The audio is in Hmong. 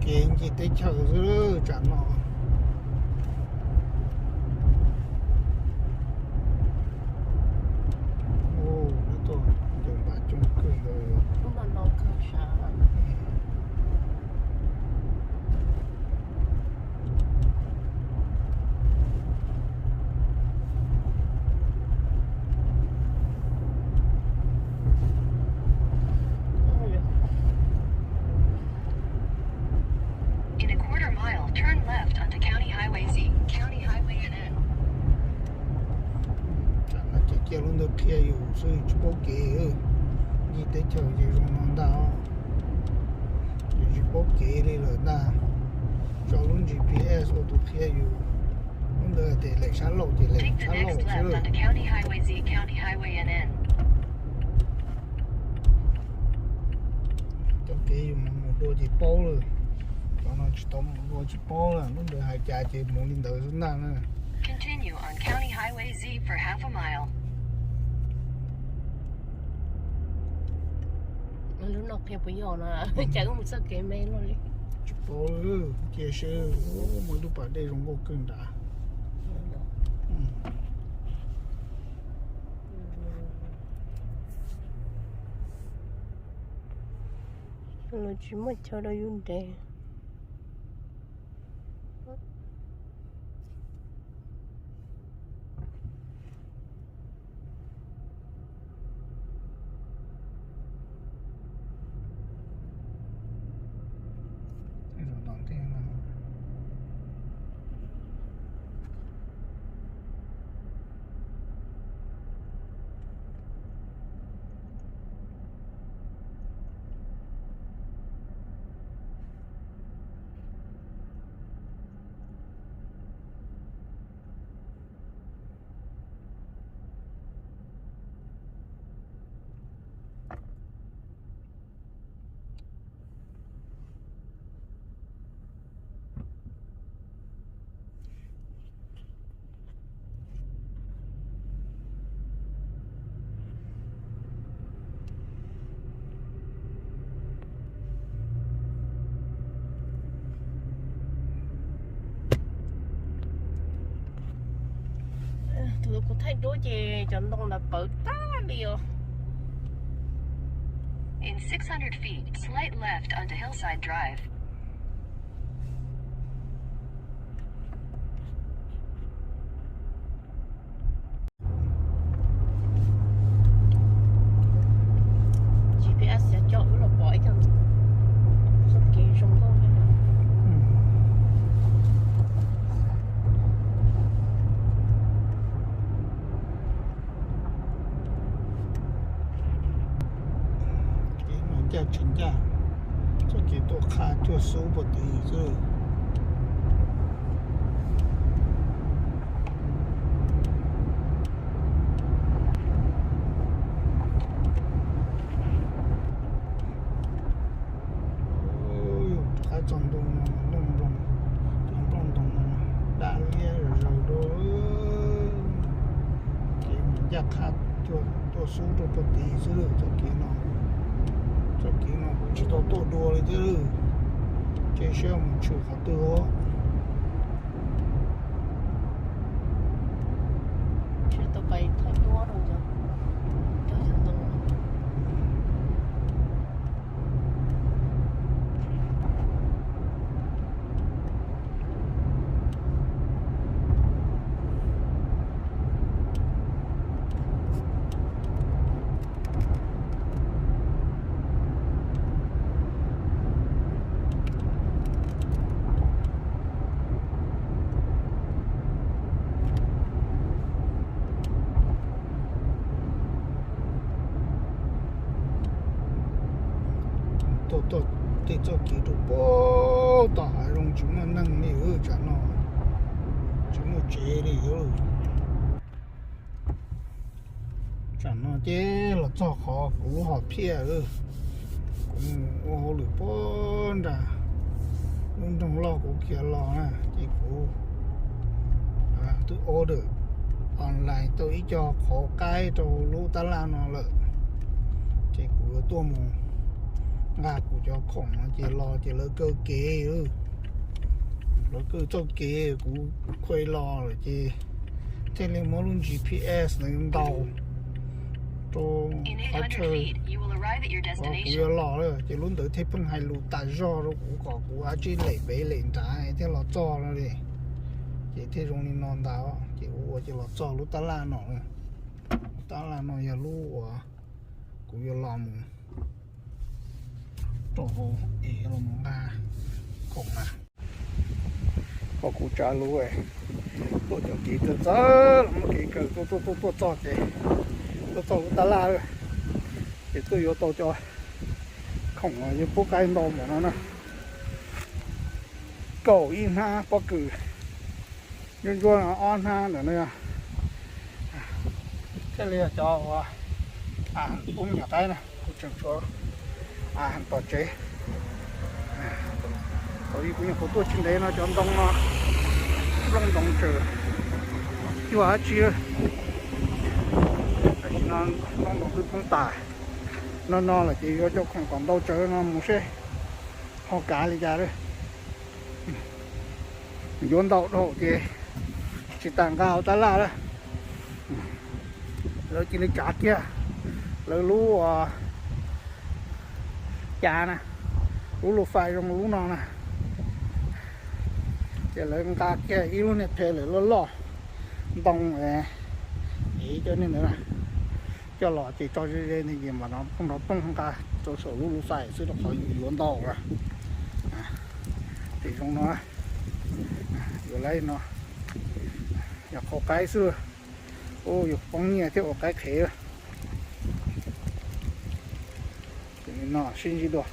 Kev ncig teb chaws xwb tsam no. Ub, tuaj ncaws npam coob kawg ntawd. In a quarter mile, turn left onto County Highway Z, County Highway N N. Tsam no ces cia lub ntawd qhia yus xwb, tsis paub kev. Ncig teb chaws ces zoo no ntag, yus tsis paub kev li lawm ntag. Tso lub G P S ua tus qhia yus. Lub ntawd tias leem sab laug ces leem sab laug xwb. Cov kev yus mus mus dua ces paub lawm. Cov no tsis tau mus dua tsis paub lawm, lub ntawd hais cas ces mus li ntawd xwb ntag na. Continue on County Highway Z for half a mile. Lub no qhia puas yog no, cas wb mus txoj kev me luaj li. Tsis paub, cia seb. Mus lub pas dej zoo nkauj kawg nrad. Lawv tsis muaj chaw rau yus nres. Tus kuv thaij duab ces cov ntoo ntawd pawv tag li os. In six hundred feet, slight left onto Hillside Drive. G P S xav coj wb los pom ib co txoj kev zoo nkauj thiab. Kev no ncaj tsis ncaj, txoj kev tuaj qha cuag xub puag tid xwb. Rov qab txog ntoo no, nplooj ntoo, cov nplooj ntoo no daj liab zom zaws dua. Kev ncaj qha tuaj xub rau puag tid xwb lawm. Txoj kev no, txoj kev no kuv tsis tau tuaj dua li thiab. Ces seb mus tshwm qhov twg. Tsis tau pais thaij duab rau cov, cov ntoo. Tuaj tuaj tej txoj kev rau puag tom hav zoov tsis muaj neeg li, tsam no tsis muaj tsev li. Tsam no ces los txog qhov kuv lub hom phiaj, kuv mus ua hauj lwm puag nram lub nroog loj kuv khiav los na, ces kuv twb order online tau ib co qhauv qaib rau lub tab laj no lawm, ces kuv yuav tuaj mus Nqa kuv cov khoom no ces los ces lawv kaw kev, lawv kaw txoj kev kuv khuj los lawm ces thiaj li muab lub G P S no ntaus rau qhov chaw uas kuv yuav los lawm ces lub ntawd thiaj pheej hais lus tas zog rau kuv kom kuv ua tsij lem pem lem nrad thiaj los txog no li. Ces thiaj zoo li no ntag, ces ua ua ces los txog lub tab laj no. Lub tab laj no yog lub uas kuv yuav los mus rau hauv es los nqa khoom na. Kom kuv tsav lub tuaj cov kev txawv txawv los muab kev kaw tuaj tuaj tuaj tuaj txog ces tuaj txog lub tab laj lawm. Ces tuaj yuav tau cov khoom uas yuav pub qaib ntau npaum no na. Kaum ib hnab pob kws, ntsuab ntsuab ob hnab ntawm no. Thiaj li yog cov uas pub me nyuam qaib na, kuv tseem tshuav tom tsev. Thaum ub kuv nyuam qhuav tuaj tsis ntev no cov ntoo no, nplooj ntoo tseem cuag dab tsi. Tam sim no nplooj ntoo twb poob tas. No no lawm ces yuav cov khoom kom ntau tsawv no mus seb ho kav li cas lawm. Yuav ntau dhau ces tsis tas nqa hauv tab laj lawm. Lawv cia li tsav kiag lawv lub cav na, lub lus fais zoo lub no na. Ces lawv nqa kiag ib lub niag phe lawm loj loj ntoo es cov niag ntawd na, coj los ces tso ze ze ntawd ces mam li poob nrov poob nqa rau saum lub lus fais xwb rau qhov yus yuav ntau lawm. Ces zoo no, yuav li no, yog qhau qaib xwb, ua yus poob nyiaj thiab ua qaib qhev. Ces li no sib ntsib dua.